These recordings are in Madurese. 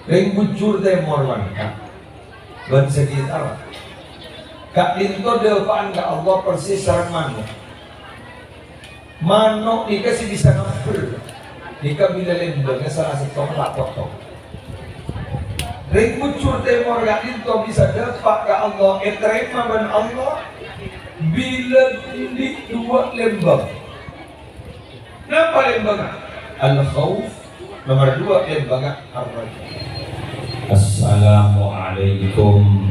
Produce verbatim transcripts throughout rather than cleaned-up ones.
Rèng Bujur Tèmor, Bang, Kak, bân sekitar. Ka'dinto dâpa'an ka Allah persis sareng mano'. Mano' nèka sè bisa ngabbher. Nèka bilâ lèmbângnga sala sèttonga ta' potong. Rèng Bujur Tèmor ka'dinto bisa dâpa' ka Allah, ètarèma bân Allah, bilâ andi' duwâ' lèmbâng. Napa lèmbângnga? Al-khauf. Nomor dua lèmbângnga ar-raja. Assalamualaikum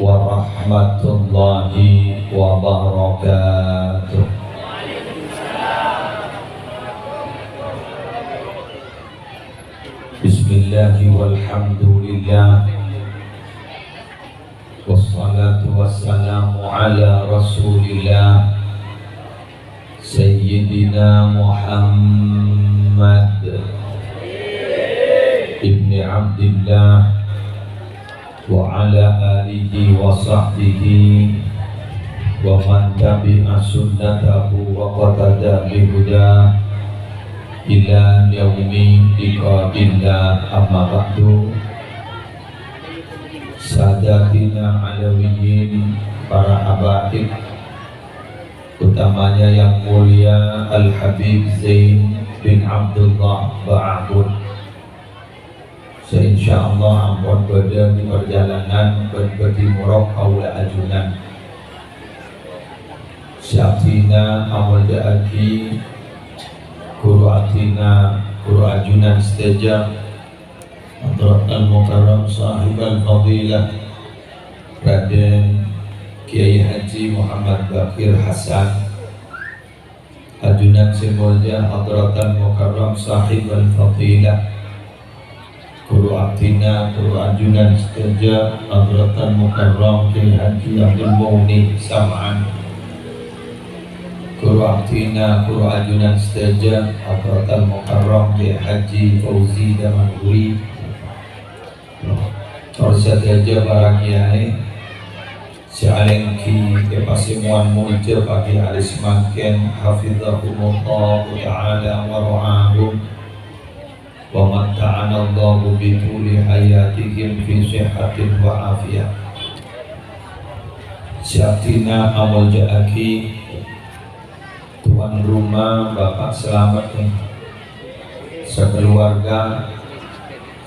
warahmatullahi wabarakatuh. Bismillah walhamdulillah. Wassalatu wassalamu ala Rasulillah, Sayyidina Muhammad ibni Abdillah, wa ala alihi wa sahbihi, wa man tabi'a sunnatahu wa qatada bihuda ila yaumi liqa'illah, amma ba'du. Sadatina Alawiyyin, para habaib, utamanya yang mulia Al-Habib Zain bin Abdullah Ba'abun, sè insyaallah ampon bâdâ è parjhâlânan bân bâdhi morok kaulâ ajunan. Sè abdhina amoljâ'aghi ghuru abdhina, ghuru ajunan sadhâjâ, Hadratal Mukarram Sahibal Fadilah Raden Kiai Haji Muhammad Baqir Hasan, ajunan sè molja Hadratal Mukarram Sahibal Fadilah, ghuru abdhina, ghuru ajunan sadhâjâ, Hadratal Mukarram Kiai Haji Abdul Mughni Sam'an. Ghuru abdhina, ghuru ajunan sadhâjâ, Hadratal Mukarram Kiai Haji Fauzi Damanhuri. Tor sadhâjâ para kiai sè alèngghi èpasemowan molja pagi arè samangkèn, hafizahumullahu ta'ala wa ra'ahum. Wa matta'anallahu bi tuli hayatihim fi sihhatin wa afiyah. Sè abdhina amolja'aghi tuan rumah Bapak Slamet, sakaluarga,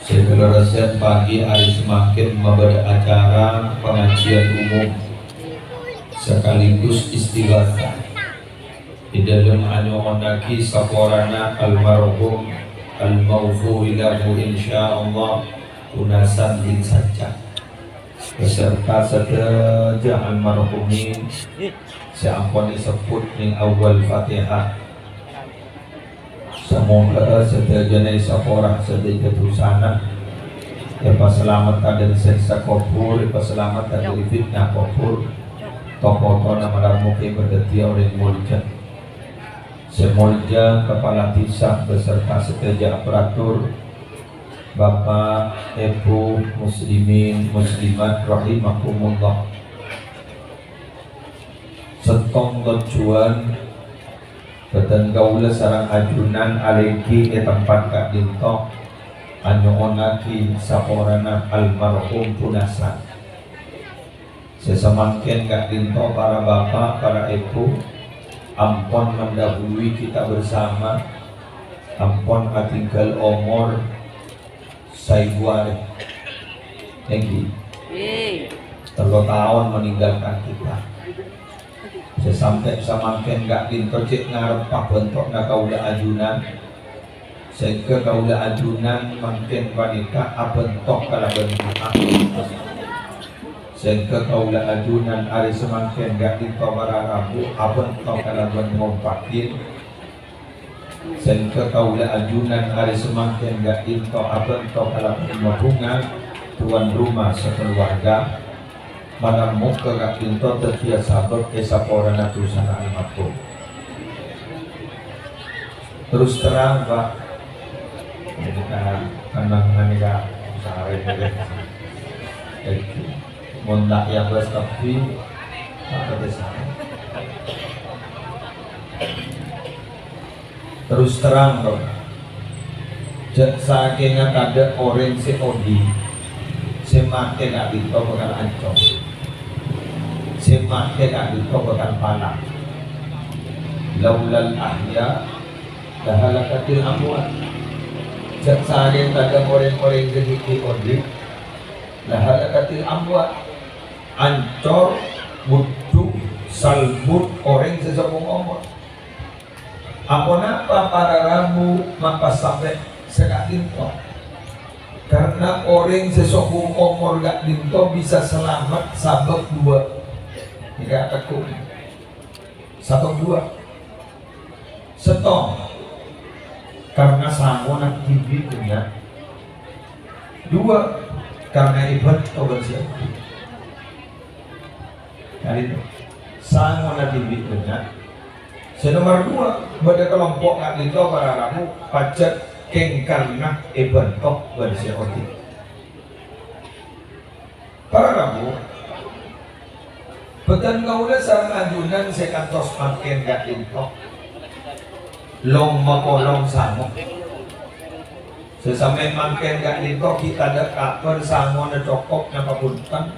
sè kalerressan pagi arè samangkèn mabâdâ acara pangajian umum sekaligus istighosah. È dâlem anyo'onnaghi saporana almarhum al-maghfuri lahu insyaallah, Punasan bin Sajjad, beserta sadhâjâ almarhumin sè ampon èsebbhut neng awwal Fatihah. Samoghâ sadhâjâna èsapora sadhâjâ dhusana, èpasalamedhâ dâri sèksa kobhur, èpasalamedhâ dâri fitnah kobhur, to-potona malar mogâ èpadhâddhiyâ orèng molja. Sè molja Kapala Dhisa beserta sadhâjâ aparatur, Bapak, Èbhu, muslimin, muslimat rahimakumullah. Sèttong tojjhuwân bâdhân kaulâ sareng ajunan alèngghi è tempat ka'dinto, anyo'onnaghi saporana almarhum Punasan. Sè samangkèn ka'dinto para bapak, para èbhu, ampon mendahului kita bersama, ampon atinggal omor saèbu arè. Èngghi. Tello taon meninggalkan kita. Sè sampè' samangkèn ka'dinto cè' ngarep pabhânto'na kaulâ ajunan. Sèngghâ kaulâ ajunan mangkèn panèka abhânto kalabân du'a. Sèngghâ kaulâ ajunan arè samangkèn ka'dinto para rabu abhânto kalabân ngompa'aghi. Sèngghâ kaulâ ajunan arè samangkèn ka'dinto abhânto kalabân mabhunga tuan rumah sakaluarga. Malar mogâ ka'dinto dhâddhiyâ sabâb èsaporana dhusana almarhum. Terus terang, Pak, ini kan kenangan ini, Kak, sehari ini. Jadi, mon ta' èabâs kabbhi, ta' patè saè. Terus terang, Pak. Jhâ' sakènga tadâ' orèng sè odi', sè matè ka'dinto bhâkal ancor. Sè matè ka'dinto bhâkal pala'. "Laulal ahya lahalakatil amwat." Jhâ' sakènga tadâ' orèng-orèng sè ghi' odi', lahalakatil amwat. Ancor, bhudhu, salbut orèng sè sokong omor. Aponapa para rabu ma' pas sampè' sè ka'dinto? Karna orèng sè sokong omor ka'dinto bisa salamet sabâb duwâ'. Nèka tekku. Sabâb duwâ'. Sèttong, karna sangona dhibi' bânnya'. Duwâ', karna èbhânto bân sè Ka'dinto. Sangona dhibi' bânnya'. Sè nomer duwâ', bâdâ kalompo' ka'dinto para rabu pajhât kèng karna èbhânto bân sè odi'. Para rabu, bhâdhân kaulâ sareng ajunan sè kantos mangkèn ka'dinto. Long-mapolong sango. Sè sampè' mangkèn ka'dinto ghi' tadâ' kabhâr sangona cokop napa bhunten.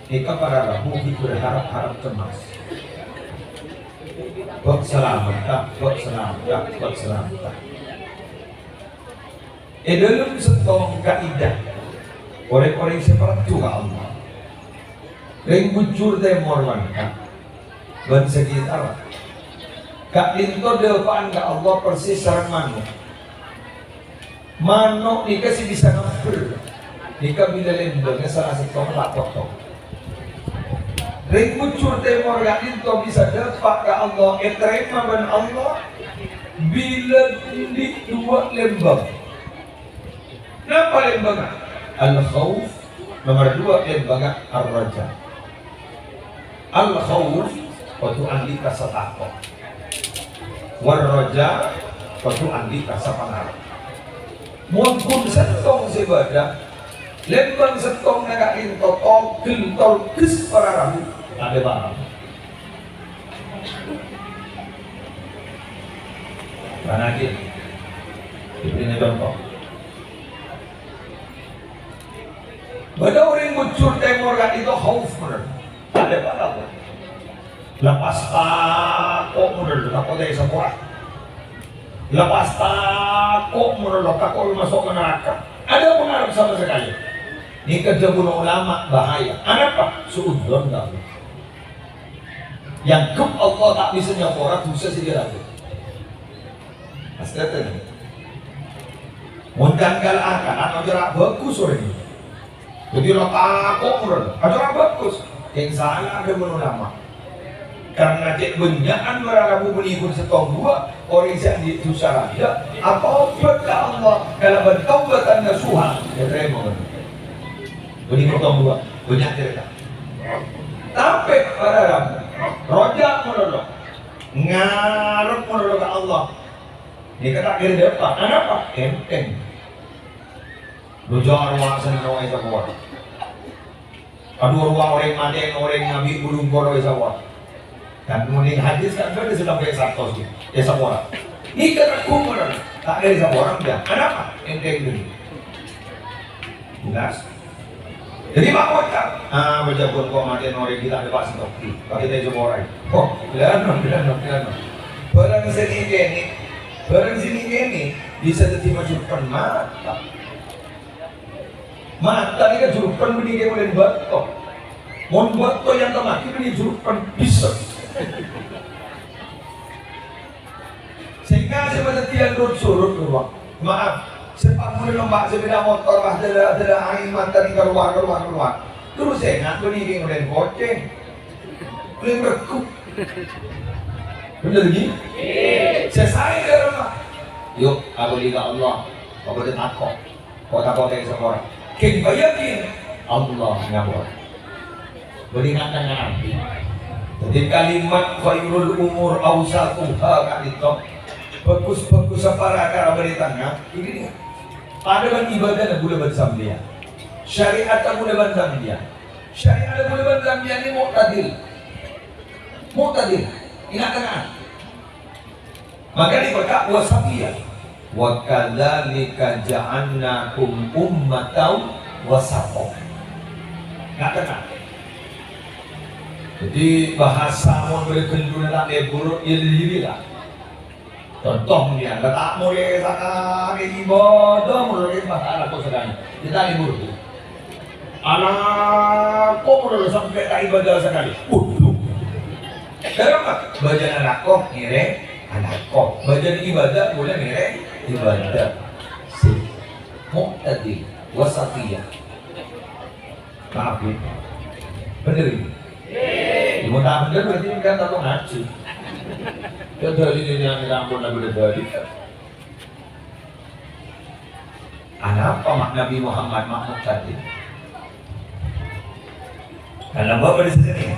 Nèka para rabu ghi' berharap-harap cemas. Bâk salametta, bâk salametta, bâk salametta. È dhâlem sèttong kaidah, orèng-orèng sè parcajâ ka Allah, rèng Bujur Tèmor mangka bân sakitar, ka'dinto dâpa'an ka Allah persis sareng mano'. Mano' nèka sè bisa ngabbher. Nèka bilâ lèmbângnga sala sèttong ta' potong. Rèng Bujur Tèmor ka'dinto bisa dâpa' ka Allah, ètarèma bân Allah, bilâ andi' duwâ' lèmbâng. Napa lèmbângnga? Al-khauf, nomer duwâ' lèmbângnga ar-raja. Al-khauf kodhu andi' rassa tako'. War-raja kodhu andi' rassa pangarep. Mon ghun sèttong sè bâdâ, lèmbâng sèttongnga ka'dinto togel tolghes para rabu. Tadâ' para rabu. Karana ghi, èbèrri'â conto. Bâdâ orèng Bujur Tèmor ka'dinto khauf, bener. Tadâ' para rabu. Lepas tako' mon lo, tako' ta' èsapora. Lepas tako' mon lo, tako' maso' ka naraka. Tadâ' pangarep sama sekali. Nèka dhâbuna ulama bahaya. Anapa? Su'udzon kaulâ. Èangghep Allah ta' bisa nyapora dhusa sè èlakoè. Astètè. Mon cangkal akalan, aja ra bhâghus orèng. Dhâddhi, la tako' mon lo, aja ra bhâghus. Kèng sala dhâbuna ulama. Karna cè' bânnya'an para rabu bânnè ghun sèttong duwâ', orèng sè andi' dhusa rajâ, atobhât ka Allah kalabân taubatan nasuha, ètarèma bân. Bânnè ghun sèttong duwâ', bânnya' carèta. Tapè para rabu, roja mon lo, ngarep mon lo ka Allah. Nèka ta' kèra dâpa', anapa? Ènthèng. Lo jâ' rowa sè noro' èsapora. Kadhuwâ rowa orèng matè, orèng ngabi' bulung koro èsapora. Kan mon è hadis kan bâdâ sè sampè' satos ghi, èsapora. Nèka ta' ghun, ta' kèra èsapora, ya. Anapa? Ènthèng dulu. Jelas? Dhâddhi, ma' ngoca', "Ah, bâjâ ghun ko' matè orèng ghi' ta' dâpa' sè tobi. Paghi' ta' èsapora." Oh, lano, lano, lano. Bârâng sè nèkènè, bârâng sè nèkènè bisa dhâddhi majurpen mata. Mata nèka jurpen bânnè kèya model bâto. Mon bâto èyantemmaghi bânnè jurpen bisa. Sènga' sè madhâddhiyân rut-surut, Bro. Maaf, sè pamulè lomba' sepeda motor, pas dâlâ-dâlâ aèng mata nèka kalowar, kalowar, kalowar. Terros sènga' bânnè kèya model kocèng. Bânnè mregghu. Bhender, ghi? Sè saè dâ' remma. Yu, abâli ka Allah. Apa bâdâ tako'? Ko' tako' ta' èsapora. Kèng bâ yakin, Allah ngapora. Bânnè ngan-tangan abdhi. Dhâddhi kalimat khairul umur awsatuha ka'dinto. Bhâghus-bhâghussa parakara bânnè tengnga. Ini nih. Padâ bân ibâdâna kaulâ bân sampèyan. Syariatta kaulâ bân sampèyan. Syariatta kaulâ bân sampèyan ini mu'tadil. Mu'tadil. Ngan-tangan. Maka dipakka' wasatiyah. "Wa kadzalika ja'alnakum ummatan wasata." Nggak tenang. Jadi, bahasa mon bâdâ ghâlluna ta' lebur, ya lebur lah. Contoh, mèyan, la ta' molè sakalè ibadah, molè bahasa Arab sakalè. Kita lebur. Alako, molè sampè' ta' ibadah sakalè. Waduh. Kenapa? Bâjâna alako, ngèrèng alako. Bâjâna ibadah, molè ngèrèng ibadah. Sih. Mu'tadil, wasatiyah. Maaf, ya. Bener ini? Cuma tak bener berarti kan tak mau ngaji. Ya, dalil ini yang ampun, Nabi udah dalil. Anapa mak Nabi Muhammad mak mu'tadil? Dalam bab ada sini.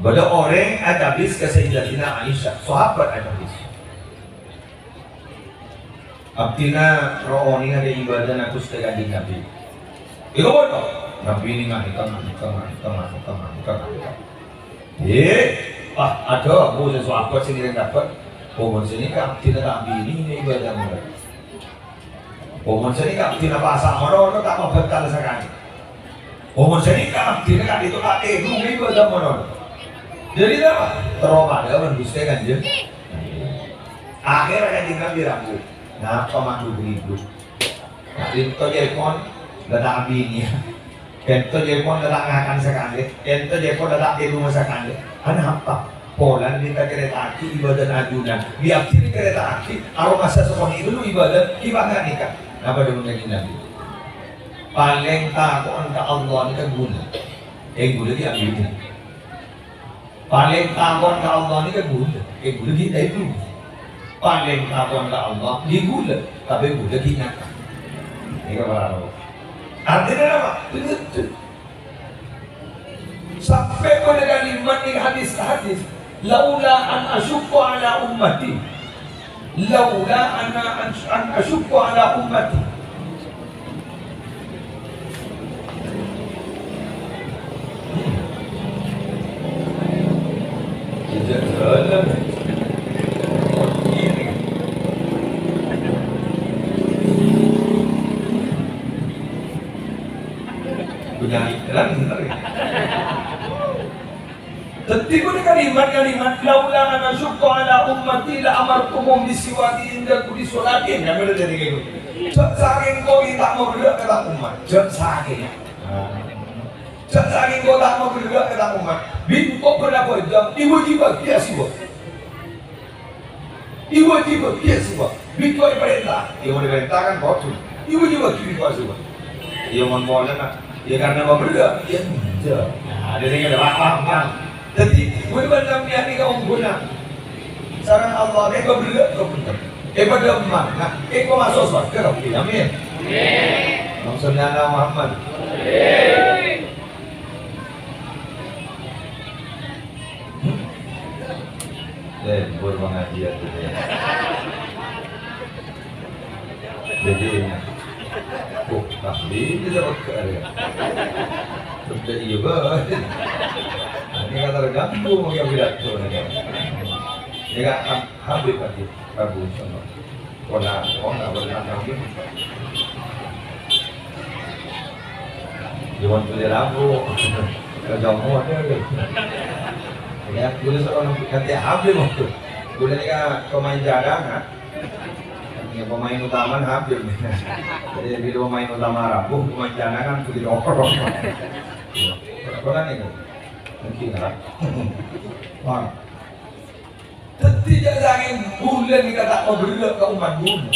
Bâdâ orèng acabis ka Sayyidatina Aisyah, sahabat acabis. Abdhina rowa onènga dâ' ibadana Ghustè Kanjeng Nabi. Èko bhunten. Nabi nèngalè, nèngalè, nèngalè. Eh, ah, adâ, Bu, sè sahabat sè ngèrèng kabhâr. Mon sanèka abdhina ta' abinè ibadah mulai. Mon sanèka abdhina pasa' manono ta' mabhâkal sakalè. Mon sanèka abdhina ka'dinto ta' tèdung ibadah manono. Jadi apa? Terro padâ bân Ghustè Kanjeng. Akhirnya Kanjeng Nabi ragu. Napa maddhu bâribut? Ka'dinto jârèya pon la ta' abinè. Ka'dinto jârèya pon la ta' ngakan sakalè. Ka'dinto jârèya pon la ta' tèdung sakalè. Anapa? Polana ècarèta'aghi ibadana ajunan. Bi' abdhina ècarèta'aghi, aromasa sakonè' ghâllu ibadah, ghi' bânnya' nèka. Napa dhâbuna Kanjeng Nabi? Palèng tako'na ka Allah nèka ghulâ. Eh, ghulâ ghi' abinè. Palèng tako'na ka Allah nèka ghulâ. Eh, ghulâ ghi' tèdung. Palèng tako'na ka Allah ghi' ghulâ, tapè ghulâ ghi' ngakan. Nèka para rabu. Artèna napa? Bener. Sampè' bâdâ kalimat neng hadis-hadis, "Laula an asyukka ala ummati." Laula ana an, an asyukka ala ummati. Tidak jalan. Punya iklan, bentar ya. Dhâddhi, bâdâ kalimat-kalimat, "Laula ana syukka ala ummati la amartuhum bisiwaki inda kulli sholatin." Kan bâdâ dhâddhi kayak gitu. Jhâ' sakèng engko' ghi' ta' maberrâ' ka tang ommat. Jhâ' sakèng. Jhâ' sakèng engko' ta' maberrâ' ka tang ommat. Bi' engko' bân Abu Jahal èwâjibhâghi siwak. Èwâjibhâghi siwak. Bi' engko' èparènta. Iyâ, mon èparènta kan kodhu. Èwâjibhâghi bi' engko' siwak. Iyâ, mon polana. Iyâ, karena maberrâ'. Iyâ, enjâ'. Nah, dhâddhi kan paham, paham. Dhâddhi, mon bân sampèyan nèka ongguna. Sareng Allah, nèka maberrâ' kok bhunten. Èpadâ emma. Nah, engko' maso' sowarghâ, Rabbi. Amin. Amin. Allahumma sholli ala Muhammad. Amin. Lèbur pangajiân tuh, ya. Jadi, oh, tahlil bisa pakai, ya. Kerja iya, Bah. Ini kata terganggu, mau yang pidato, ya. Ini kan Hab-, Habib lagi, Rabu, insya Allah. Kona, kona, kona, kona. Iwan Suli Rabu. Kerja mau ada, ya. Ya, dulu seorang nanti Habib waktu. Dulu ini kan pemain cadangan. Ya, pemain utama Habib. Jadi, bila pemain utama Rabu, pemain cadangan Suli Rabu. Kona nih, mungkin, ya. Wah. Dhâddhi jhâ' sakèng ghulâ nèka ta' maberrâ' ka ommat ghulâ.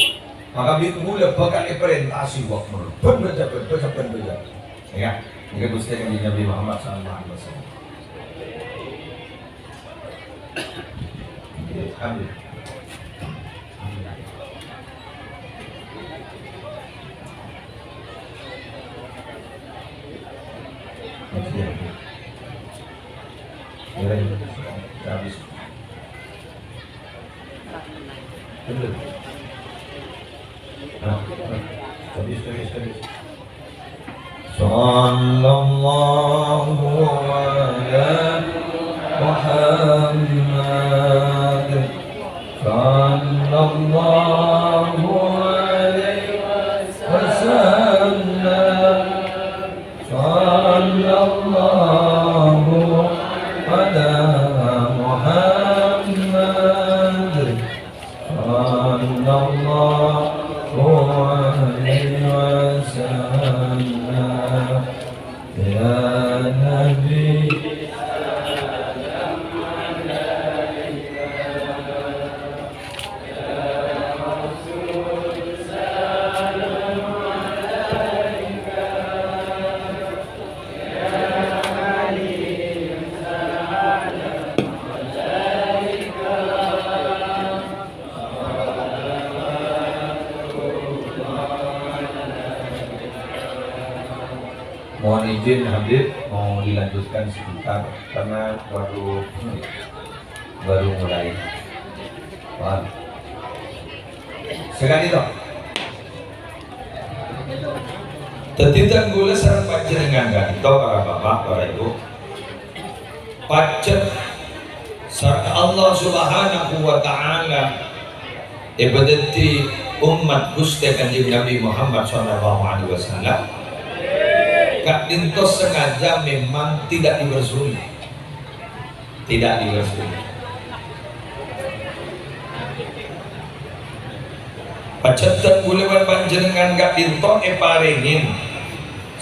Maka bi' ghulâ bhâkal èparènta siwak moloh. Bân bâjâ, bân bâjâ, bân bâjâ. Ya, nèka Ghustè Kanjeng Nabi Muhammad sallallahu alaihi wasallam. Amin. Habis. Bener. Nah, habis, habis, habis. Sallallahu ala Muhammad. Sall- الله عليه وسلم. صلى الله على محمد. صلى الله عليه وسلم. يا نبي، mohon izin Habib mau dilanjutkan sebentar karena baru baru mulai. Paham? Sekali toh. Dhâddhi dhân kaulâ sareng panjhennengngan ka'dinto, para bapa', para èbhu, pajhât sareng Allah Subhanahu wa Ta'ala èpadhâddhi ommat Ghustè Kanjeng Nabi Muhammad sallallahu alaihi wasallam, ka'dinto sengaja memang tidak dipersulit. Tidak direstu. Pajhât dhân kaulâ bân panjhennengngan ka'dinto èparèngè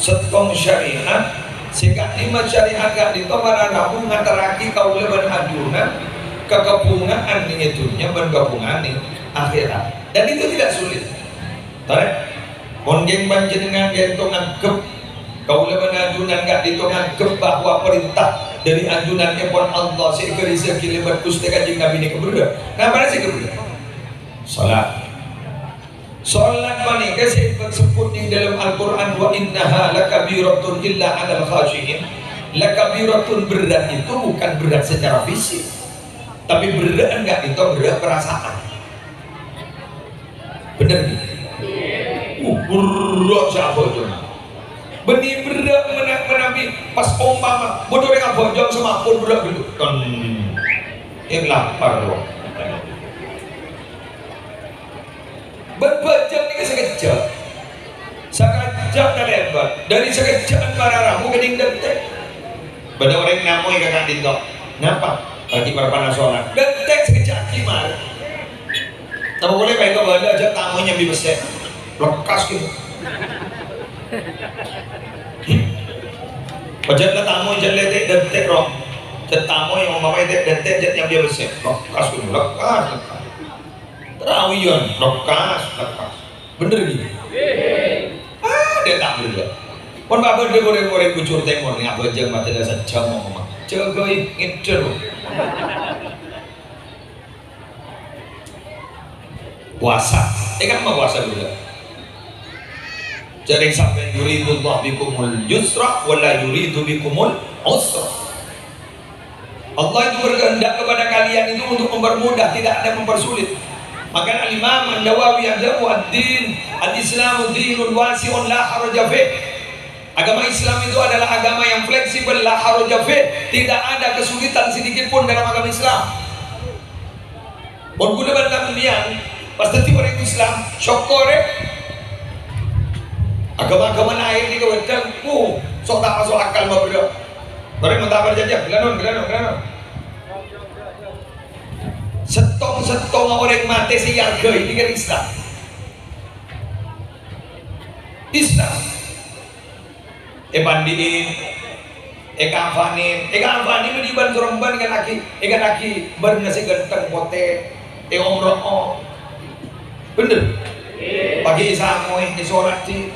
sèttong syariat, sè ka'dimma syariat ka'dinto para rabu ngaterraghi kaulâ bân ajunan ka kabhungaan è dhunnya bân kabhungaan è akhèrat. Dan itu tidak sulit. Torè, mon ghi' panjhennengngan ka'dinto nganggep, kaulâ bân ajunan ka'dinto nganggep bahwa parènta dhâri ajunanèpon Allah sè èkarèsaghi lèbât Ghustè Kanjeng Nabi nèka berrâ'. Napana sè berrâ'? Salat. Salat panèka sè èsebbhut neng dâlem Al-Qur'an, "Wa innaha lakabiratun illa 'alal khasyi'in." Lakabiratun, berat itu bukan berat secara fisik, tapi berrâ'ân ka'dinto berrâ' perasaan. Bhender, ghi? Uh, berrâ' sè abhâjâng. Bânnè berrâ' mena-, manabi pas ompama bâdâ orèng abhâjâng sè mapon berrâ' ghâllu. Ton. Èng lapar, bro. Bân bhâjâng nèka sakejjhâ'. Sakejjhâ' kalèbât. Dhâri sakejjhâ'ân para rabu kènèng dântè'. Bâdâ orèng namoy ka ka'dinto. Napa? Lagi parpana solat. Dântè' sakejjhâ' aghi marè. Napa polè, pas èkabâlâ jhâ' tamoy nyambi pèssè. Lekkas, gitu. Pajhât la tamoy jhâ' lètè' dântè', ro. Jhâ' tamoy ompama ètè' dântè' jhâ' nyambi pèssè. Lekkas, gitu. Lekkas, lekkas. Tarawiyan, lekkas, lekkas. Bhender, ghi? Ah, dâ' ta' bhender. Pon bâdâ orèng-orèng Bujur Tèmor nèka abhâjâng matèna sajjhâm, ompama. Jâgâi ngèdhâl. Puasa. Ènga' ma' puasa, Bhender? Jhâ' rèng sampèyan, "Yuridullahu bikumul yusra wa la yuridu bikumul usra." Allah itu berkehendak kepada kalian itu untuk mempermudah, tidak ada mempersulit. Makanya Imam An-Nawawi adhâbu, "Ad-din, al-Islamu dinun wasi'un la haraja fih." Agama Islam itu adalah agama yang fleksibel, la haraja fih, tidak ada kesulitan sedikit pun dalam agama Islam. Mon kaulâ bân sampèyan pas dhâddhi orèng Islam, sokkorè. Agama-agama laèn nèka bhâdhân, uh, sok ta' maso' akal mabârâ'. Orèng mon ta' parcajâ, ghâlânon, ghâlânon, ghâlânon. Sèttong-sèttongnga orèng matè sè èarghâi nèka Islam. Islam. Èpandi'i, èkafanè, èkafanè bân èbân-sorembân èkenna'aghi, èkenna'aghi bârna sè ghânteng potè, èomro'o. Bhender? Paghi' èsamoy, èsoraddhi,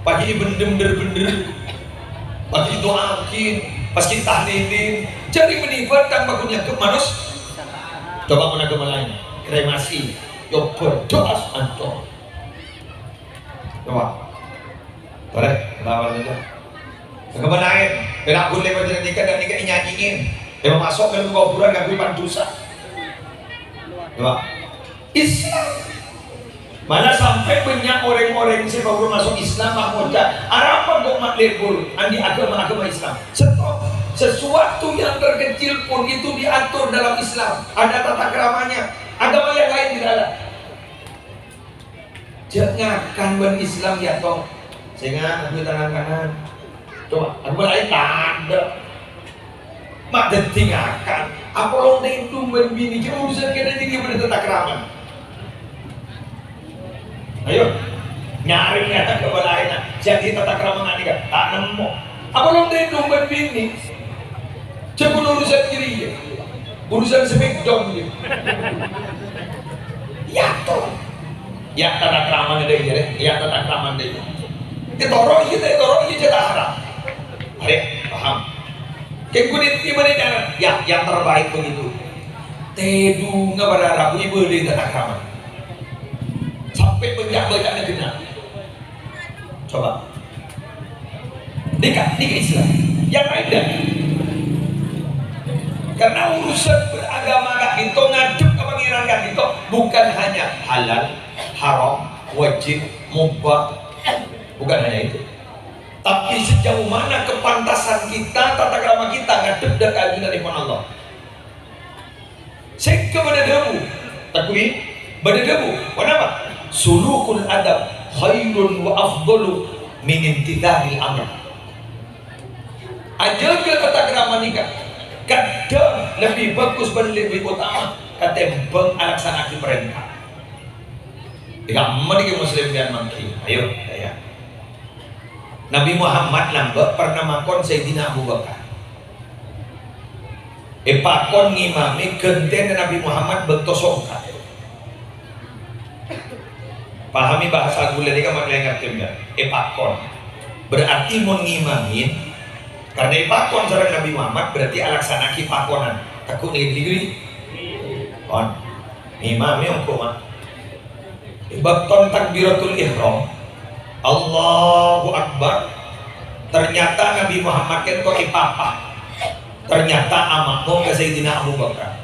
paghi' èbhendhem dhâr-bhendher, paghi' èto'aghi, pas ghi' tahlilin. Jhâ' rèng bânnè bhâthang paggun nyangkep manos-, coba mon agama laèn, kremasi, yobâ, dos, ancor. Coba. Torè, lawan aja. Kemana laèn? Pèra' bulâ bâdâ nèka dan nèka ènyanyiin. Èmaso' ka dâlem kobhurân kaangghuy pandusa. Coba. Islam. Malah sampè' bânnya' orèng-orèng sè bhuru maso' Islam makoca', "Arapa kok ma' lebur andi' agama-agama Islam?" Stop. Sesuatu yang terkecil pun itu diatur dalam Islam. Ada tata kramanya. Agama yang lain tidak ada. Jhâ' ngakan bân Islam, yâ, Tong. Sènga' abu tangan kanan. Coba, abu laèn tadâ'. Ma' dhâddhi ngakan. Apolong tèdung bân binè, jhâ' urusan kènè' dhâddhi bâdâ tatakraman. Ayo, nyarè ya, ka bâlâèna. Jadi tatakrama nèka, ta' nemmo. Apolong tèdung bân binè. Jhâ' ghun urusan jârèya. Urusan sè pèdong, yâ. Yâ, to. Yâ, tatakrama nèka, yâ, rè. Yâ, tatakrama nèka. Ètoro', iyâ, ta' ètoro', iyâ, jhâ' ta' haram. Arè, paham? Kèng ghun è bâdâ cara. Yâ, yang terbaik begitu. Tèdungnga para rabu èbâlâi tatakrama. Sampè' bânnya'-bânnya'na ghenna'. Coba. Nèka, nèka Islam. Yang lain enggak. Karena urusan beragama ka'dinto, ngadhep ka Pangèran ka'dinto, bukan hanya halal, haram, wajib, mubah. Bukan hanya itu. Tapi sejauh mana kepantasan kita, tata krama kita ngadhep dâ' ka ajunan Allah. Sèngka bâdâ dhâbu, taghuwi, bâdâ dhâbu, ponapa? "Sulukul adab khairun wa afdalu min imtithalil amr." Ajâgâ tata krama nèka kadhâng lebbi bhâghus bân lebbi utama katèmbhâng alaksana'aghi parènta. È kamma nèka Muslim bân mangghi? Ayo, ya. Nabi Muhammad lambâ' pernah makon Sayyidina Abu Bakar. Èpakon ngimami ghântèna Nabi Muhammad bâkto songka. Pahami bahasa ghulâ nèka, makè ngartè, ya. Èpakon. Berarti mon ngimami, karena èpakon sareng Nabi Muhammad, berarti alaksana'aghi pakonan. Taghu' nèka dhâri. Pon. Ngimami ongghu, ma'. Bâkto takbiratul ihram, Allahu Akbar. Ternyata Nabi Muhammad kento èpapa. Ternyata ama'mum ka Sayyidina Abu Bakar.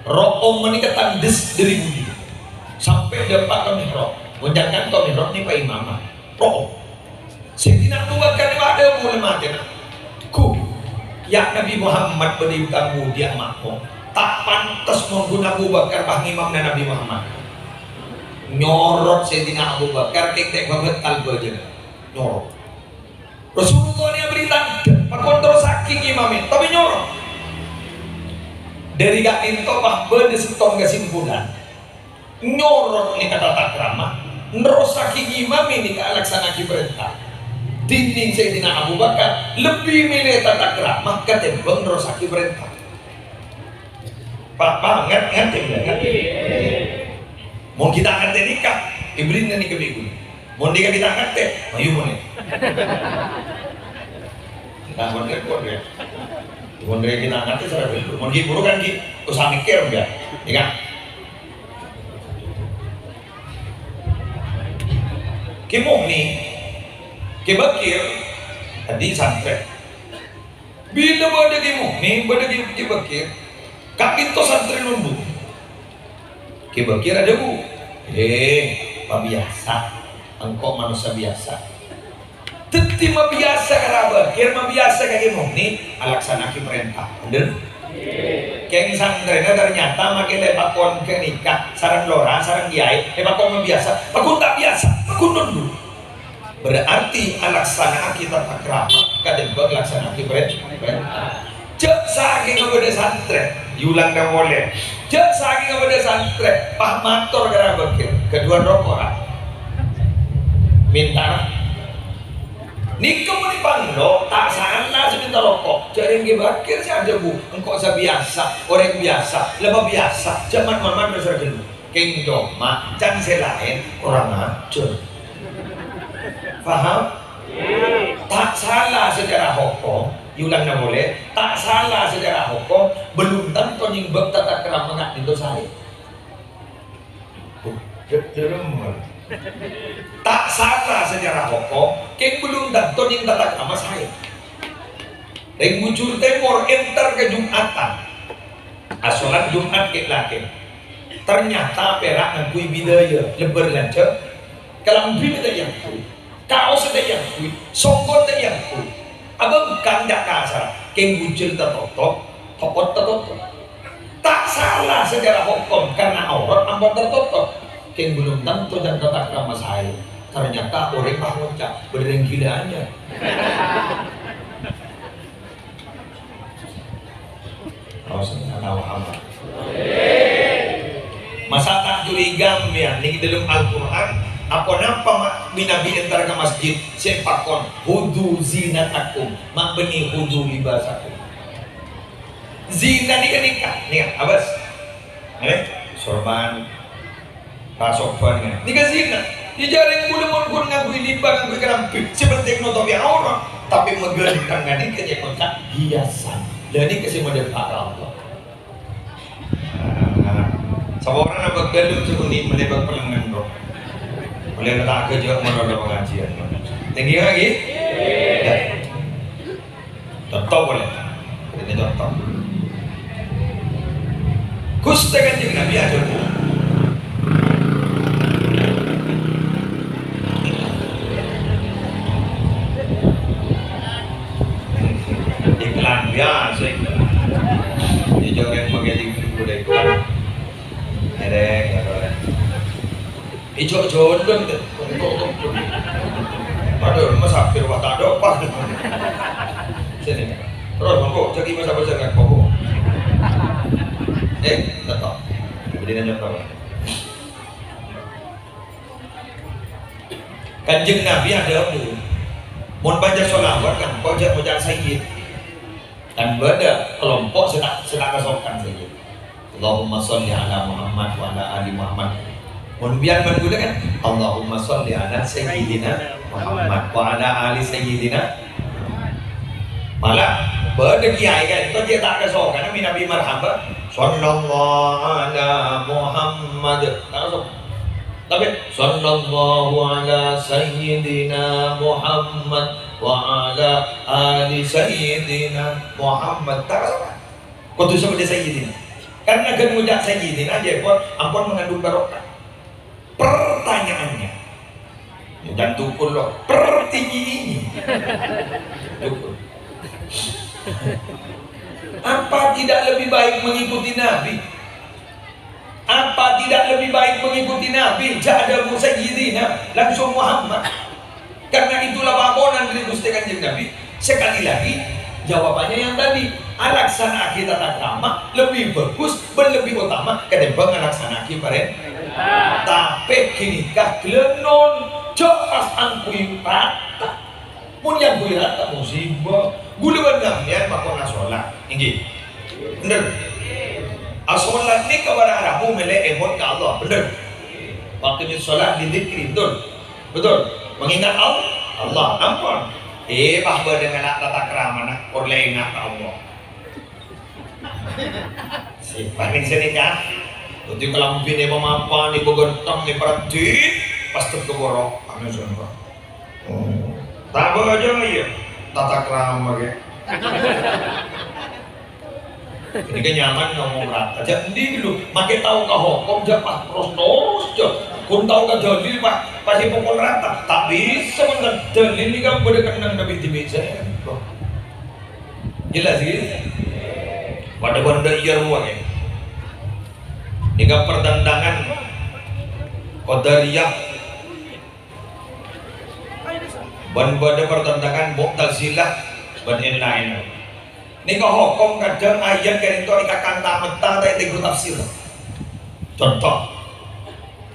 Ro'om nèka tandhes dhâri budi. Sampè' dâpa' ka mihrab. Mon jhâ' kan ka mihrab nèka pa imamah. Ro'om. Sayyidina Abu Bakar nèka adhâbu lem atèna, "Ghu, ya Nabi Muhammad bâdâ è tang budi, ama'mum. Ta' pantes mon ghun Abu Bakar pas ngimamna Nabi Muhammad." Nyorot Sayyidina Abu Bakar, kèng ta' bâbâtal bâjâna. Nyorot. Rasulullah nèka aberri' tandhâ, pakon terrossaghi ngimami, tapè nyorot. Dhâri ka'dinto pas bâdâ sèttong kasimpulan. Nyorot nèka tata krama, nerrossaghi ngimami nèka alaksana'aghi parènta. Dhinèng Sayyidina Abu Bakar lebbi mèlè tata krama katèmbhâng nerrossaghi parènta. Pa-, pa-, ngat-, ngartè, ngartè? Mon ghi' ta' ngartè nèka, èberri'na nèka bi' ghulâ. Mon nèka ghi' ta' ngartè, mayu mon nèka. Nah, mon nèka, mon nèka. Mon nèka ghi' ta' ngartè, sara bhuru. Mon ghi' bhuru kan ghi' osa mèkkèr, ya. Nèka. Kè Mu'ni, Kè Bakir, tadâ' santrè. Bilâ bâdâ Kè Mu'ni, bâdâ Kè, Kè Bakir, ka'dinto santrè nondhu. Kè Bakir adhâbu, "He, pabiyasa, engko' manossa biyasa." Dhâddhi mabiyasa ka Ra Bakir, mabiyasa ka Kè Mu'ni, alaksana'aghi parènta. Bhender? Kèng santrèna ternyata makè ta' èpakon ghânèka, sareng lora, sareng kiyaè, èpakon mabiyasa. Pagghun ta' biyasa, pagghun nondhu. Berarti alaksana'aghi tata krama katèmbhâng laksana'aghi parè-, parènta. Jhâ' sakènga bâdâ santrè, èyolangka polè. Jhâ' sakènga bâdâ santrè, pas mator ka Ra Bakir, "Ghâdhuwân roko', Ra?" "Mènta, Ra." "Nèka mon èpanglo, ta' sala sè mènta roko'. Jhâ' rèng Kè Bakir sè adhâbu, engko' sabiyasa, orèng biyasa, la mabiyasa, jhâ' man-, man-, man-, sara ghâllu." Kèng coma can sè laèn korang ajhâr. Paham? Ta' sala secara hokom, èyolangka polè, ta' sala secara hokom, belum tanto nyèngbâ' tata krama ka'dinto saè. Oh, de-, deremer. Ta' sala secara hokom, kèng belum tanto nyèng tata krama saè. Rèng Bujur Tèmor entar ka Jum'atan. Asolat Jum'at kè-, lakè. Ternyata pèra' ngangghuy bidâjâ, lebbâr lanjhâng. Kalambhina ta' èangghuy, kaossa ta' èangghuy, songkon ta' èangghuy. Abângkang ta' kasar, kèng bujur tatotop, topot tatotop. Ta' sala secara hokom karena aurat ampon tertutup. Kèng belum tentu jhâ' tatakrama saè. Ternyata orèng pas ngoca', "Bâdâ rèng gilâ anyar." Masa' ta' curiga sampèyan? Nèng dâlem Al-Qur'an, aponapa ma' bi' Nabi entar ka masjid, sè èpakon, "Khudzu zinatakum," ma' bânnè "Khudzu libasakum." Zina nèka, nèka, nèka, abâs. Eh, sorban, rasoban, nèka. Nèka zina. Jhâ' rèng bulâ mon ghun ngangghuy liba, ngangghuy karambit, sè pentèng notobhi aurat, tapè maghânteng nèka jhâ' ngoca' hiasan. Lah nèka sè madhâpa' ka Allah. Nah, saporana bâk dâlem sè bunyi menebak pelengan, Bro. Oleh kata agak juga mau ada pengajian. Tinggi lagi? Ya. Contoh boleh. Ini contoh. Ghustè Kanjeng Nabi ada. Iklan biasa iklan. Ini juga yang pakai T V udah iklan. Ada yang ada. Ijo jondon tuh. Padahal mas hampir wah tak ada apa. Sini. Terus monggo jadi mas apa jangan monggo. Eh, tetap. Jadi nanya apa? Kanjeng Nabi ada apa? Mon baca sholawat kan, kau jangan baca sayyid. Kan bâdâ kelompok sè ta', sè ta' kasokan sayyid. Allahumma sholli ala Muhammad wa ala ali Muhammad. Mon biyan man ghulâ kan, Allahumma sholli ala sayyidina Muhammad wa ala ali sayyidina. Malah bâdâ kiai kan, kok jhâ' ta' kasokan, nabi-nabi marhaba. Sallallahu ala Muhammad. Ta' kasokan. Tapè, "Sallallahu ala sayyidina Muhammad wa ala ali sayyidina Muhammad." Ta' kasokan. Kodhu sabâdâ sayyidina. Karena ghân ngoca' sayyidina, jhâ' pon, ampon mengandung barokah. Pertanyaannya, bukan tukul loh, pertinggi ini. Tukul. Apa tidak lebih baik mengikuti Nabi? Apa tidak lebih baik mengikuti Nabi? Jhâ' adhâbu Sayyidina, langsung Muhammad. Karena itulah pakonan dâri Ghustè Kanjeng Nabi. Sekali lagi, jawabannya yang tadi, alaksana'aghi tata krama lebih bagus bân lebih utama ketimbang alaksana'aghi parèn-, tapè ghânèka ghâlânon, jhâ' pas angghuy rata. Mon nyambuy rata musibah, ghulâ bân sampèyan makon asolat, èngghi? Bhender. Asolat nèka para rabu mèlè èpon ka Allah, bhender. Waktu sholat di dzikri, betul? Betul. Mengingat Al-, Allah, ampon. Eh, pas bâdâ ngala' tata kramana, pon la enga' ka Allah. Sè paling sènèka, dhâddhi kalambhina pamapan, èpaghânteng, èparajjhit, pas tep ka bârâ', anu sènèka. Oh. Tambâ aja, iyâ. Tata krama, ghi. Ini kan nyaman ngomong rata. Jhâ' endi dulu, makkè tao ka hokom, jhâ' pas terus-terus, jhâ'. Ghun tao ka dalil, pas, pas èpokol rata. Ta' bisa, bhunten. Dalil nèka bâdâ kennengnganna bi' dhibi' sèttong. Jelas, ghi? Padâ bân dâ' iyâ rowa, ghi. Nèka pertentangan Qadariyah bân bâdâ pertentangan Mu'tazilah bân èn-laèn. Nèka hokom kadhâng ayat ka'dinto èkakan ta-mènta ta' ètengghu tafsir. Contoh,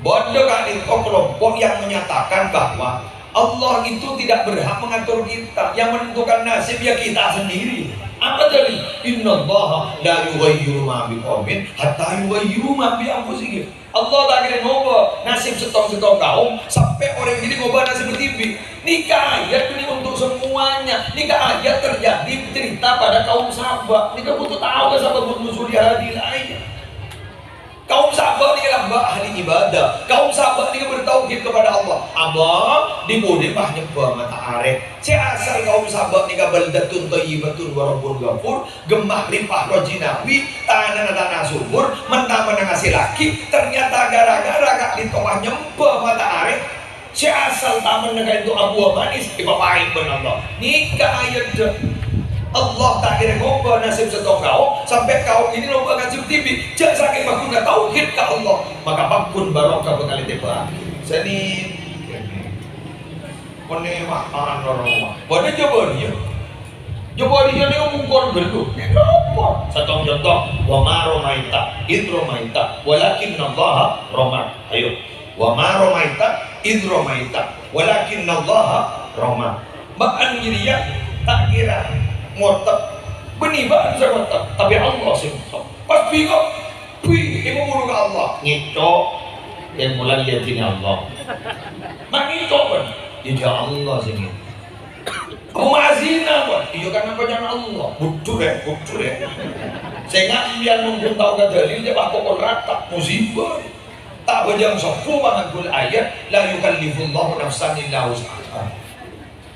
bâdâ ka'dinto kelompok yang menyatakan bahwa Allah itu tidak berhak mengatur kita, yang menentukan nasib ya kita sendiri. Apa dalil? "Innallaha la yughayyiru ma biqaumin hatta yughayyiru ma bi anfusihim." Allah ta' kèra ngobâ nasib sèttong-sèttong kaum sampè' orèng jârèya ngobâ nasib dhibi'. Nèka ayat ini untuk semuanya. Nèka ayat terjadi cerita pada kaum Saba. Nèka butuh tao ka sabab nuzul hadhil ayat. Kaum Saba nèka lambâ' ahli ibadah. Kaum Saba nèka bertauhid kepada Allah. Abâ' dhi-budhi pas nyembâ matarè. Sè asal kaum Saba nèka baldatun thayyibatun wa rabbun ghafur. Ghemma ripah rojinawi, tanana tana subur, menta-mena ngasèllaghi, ternyata gara-gara ka'dinto pas nyembâ matarè, sè asal tamenna ka'dinto abuwâ manis, èpapait bân Allah. Nèka ayat, jâ. Allah ta' kèra ngobâ nasib sèttong kaum, sampè' kaum ini lomba ngajhi T V. Jhâ' sakèng pagghunna tauhid ka Allah, maka pagghun barokah bhâkal ètèmbhâ'aghi. Sènè'. Mon nèka mah, anu, roma. Bâdâ jhâ' bâdâ, iyâ. Jhâ' bâdâ, iyâ, nèka mongkol ghâllu. Nèka apa? Sèttong conto, "Wa ma ramaita id ramaita, walakinnallaha rama." Ayo. "Wa ma ramaita id ramaita, walakinnallaha rama." Bâ'ân jârèya ta' kèra ngottep. Bânnè bâ'ân sè ngottep, tapè Allah sè ngottep. Pas bingong, bi, èpaburu ka Allah. Ngèco'. Yang mulai lihat ini Allah. Mak ngèco', bân? Ya, ya Allah sè ngèco'. Apa ma'asina, bân? Iyâ, kan apa jân Allah? Bujur, ya, bujur, ya. Sènga' sampèyan mungkin tao ka dalil, ya, pas pokok rata, musibah. Ta' bhâjâng sobbhu mangangghuy ayat, "La yukallifullahu nafsan illa wus'aha."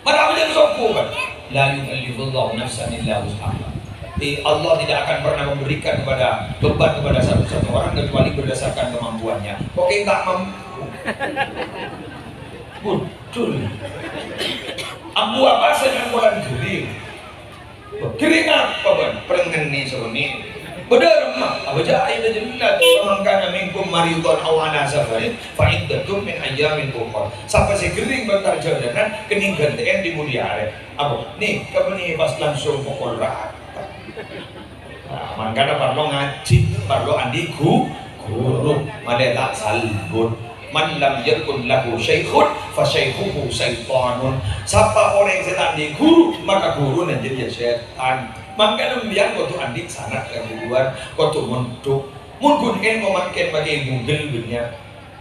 Ma' ta' bhâjâng sobbhu, kan? "La yukallifullahu nafsan illa wus'aha." Eh, Allah tidak akan pernah memberikan kepada, beban kepada satu-satu orang kecuali berdasarkan kemampuannya. Kok kita mampu? Betul. Ambu apa saja yang kurang diri. Ghering apa, bân? Prengngenni sonè. Bâdâ remma, abâca ayat jelas, "Faman kana minkum maridan aw ala safarin, fa iddatun min ayyamin ukhar." Sapa sè ghering bân parjhâlânan, kennèng ghântè'èn è budiyâ arè. Apa? Nè, kabânnè pas langsung pokol rata. Nah, mangkana parlo ngajhi, parlo andi' ghu-, ghuru. Malè ta' salbut. "Man lam yakun lahu syaikhun, fa syaikhuhu syaitanun." Sapa orèng sè ta' andi' ghuru, maka ghuruna jârèya sètan. Mangkana sampèyan kodhu andi' sanad ka ghuruwân, kodhu mondhuk. Mon ghun èlmo mangkèn makè Google bânnya',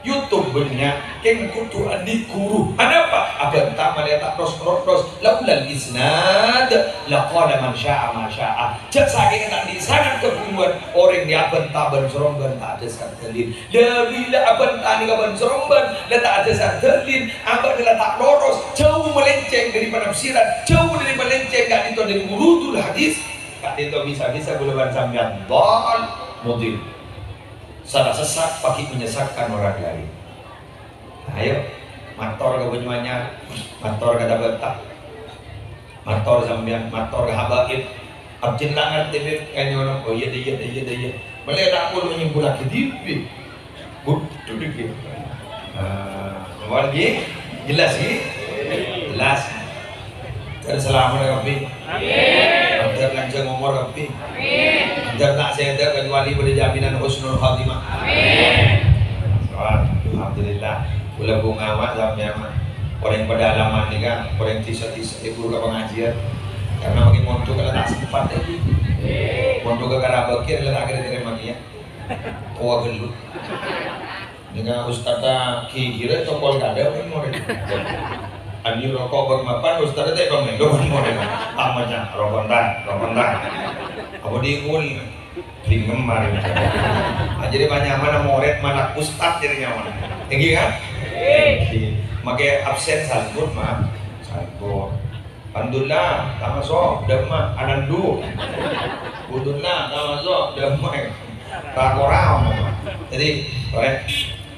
YouTube bânnya', kèng kodhu andi' ghuru. Anapa? Abhânta malè ta' ros-rotos. "Laulal isnad, laqala man sya'a ma sya'a." Jhâ' sakèng ta' andi' sanad ka ghuruwân, orèng sè abhânta bân-sarombân ta' adhâsar dalil. La, bilâ abhânta nèka bân-sarombân, la ta' adhâsar dalil, abâ'na la ta' loros, jhâu melenceng dâri panafsiran, jhâu dâri melenceng ka'dinto dâri wurudul hadis, ka'dinto bisa-bisa kaulâ bân sampèyan dhal mudhil. Salah sesat pagi menyesatkan orang lain. Ayo, mator ka Banyuanyar, mator ka Tabata. Mator sampèyan, mator ka habaib. Abdhina ngartè, Bib, kanyana. Oh, iyâ, iyâ, iyâ, iyâ. Malè ta' parlo nyèmpolaghi dhibi'. Bhuto dhibi'. Nah, apa lagi? Jelas, ghi? Jelas. Mandhâr salamet, kabbhi. Amin. Mandhâr lanjhâng omor, kabbhi. Amin. Mandhâr ta' sèdhâ, kecuali bâdâ jaminan husnul khotimah. Amin. Wah, alhamdulillah. Kaulâ bhunga, Pak, sampèyan, Pak. Orèng pedalaman nèka, orèng dhisa-dhisa, è buru ka pangajiân. Karena mangkèn mondhuk la ta' sempat, ya. Mondhuk ka Karabakir la ta' kèra-kèra mangkèn, ya. Towa ghâllu. Nèka ustadz ta' ghighirâ cokol kadâ' kan morèd. Anjir roko' bâk mapan ustadz ta' èpamèlo kan morèd. Amaca, "Roko' ta', roko' ta'." Apa dikul? Bingem marè. Ah, jadi panyaman morèd manak ustad jadi nyaman. Èngghi, kan? Èngghi. Makè absen salbut, mah. Salbut. Alhamdulillah, ta' maso', dâmma, anandu. Alhamdulillah, ta' maso', dâmma. Ra-kora, mah. Jadi, orèng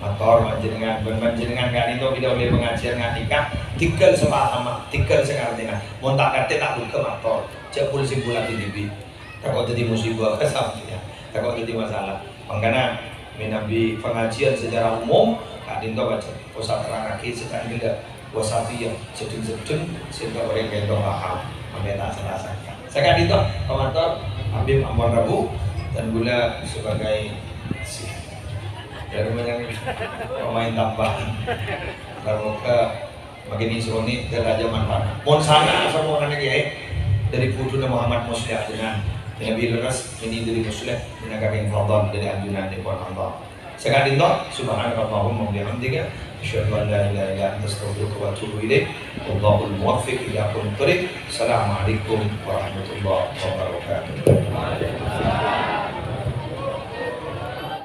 mator panjhennengan, bân panjhennengan ka'dinto bilâ ollè pangajiân ngandika, tèngghâl sè paham, tèngghâl sè ngartèna. Mon ta' ngartè, ta' bhungka mator. Jhâ' pol-, simpolaghi dhibi'. Tako' dhâddhi musibah ka sampèyan, tako' dhâddhi masalah. Mangkana, mènabi pangajiân secara umum, ka'dinto bâca, osa terrangaghi sè ta' ghellâ', wasatiyah, sedheng-sedheng, sehingga orèng ka'dinto paham, mangkè ta' salah sangka. Saka'dinto, pamator, Habib ampon rabu, dan kaulâ sebagai si-, dan banyak pemain tambahan. Dan moga Mangkèn sè onèng, dâ' rajâ manfaat. Mon sana saporana kèyaè, dâri buduna Muhammad Musleh Abdullah. Nabi leres, ini dâri Musleh, ini kakèng fadl dâri anjunanèpon Allah. Saka'dinto, subhanakallahumma wa bihamdika, asyhadu an la ilaha illa anta, astaghfiruka wa atubu ilaik. Wallahul muwaffiq ila aqwamit thoriq. Assalamualaikum warahmatullahi wabarakatuh.